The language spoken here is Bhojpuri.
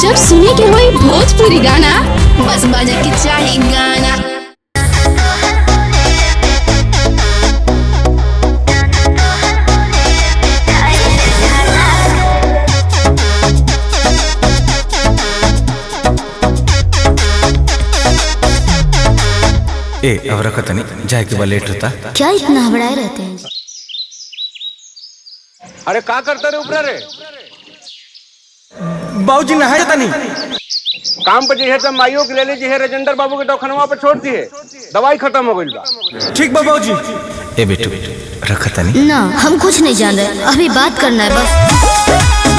जब सुने के होई भोजपुरी गाना, बस बजे के चाही गाना। ए, अब रखो तनी, जाए के बा, लेट होता। क्या इतना घबराए रहते हैं? अरे, का करता रे उपरा रे? बाबूजी, नहाए तनी। काम पर जइहे त माइयो के ले ले जइहे, राजेंद्र बाबू के दवाखानवा पर छोड़ दिए, दवाई खत्म हो गइल बा। ठीक बा बाबूजी। ए बेटू, रख तनी। ना, हम कुछ नहीं जान रहे, अभी बात करना है बस।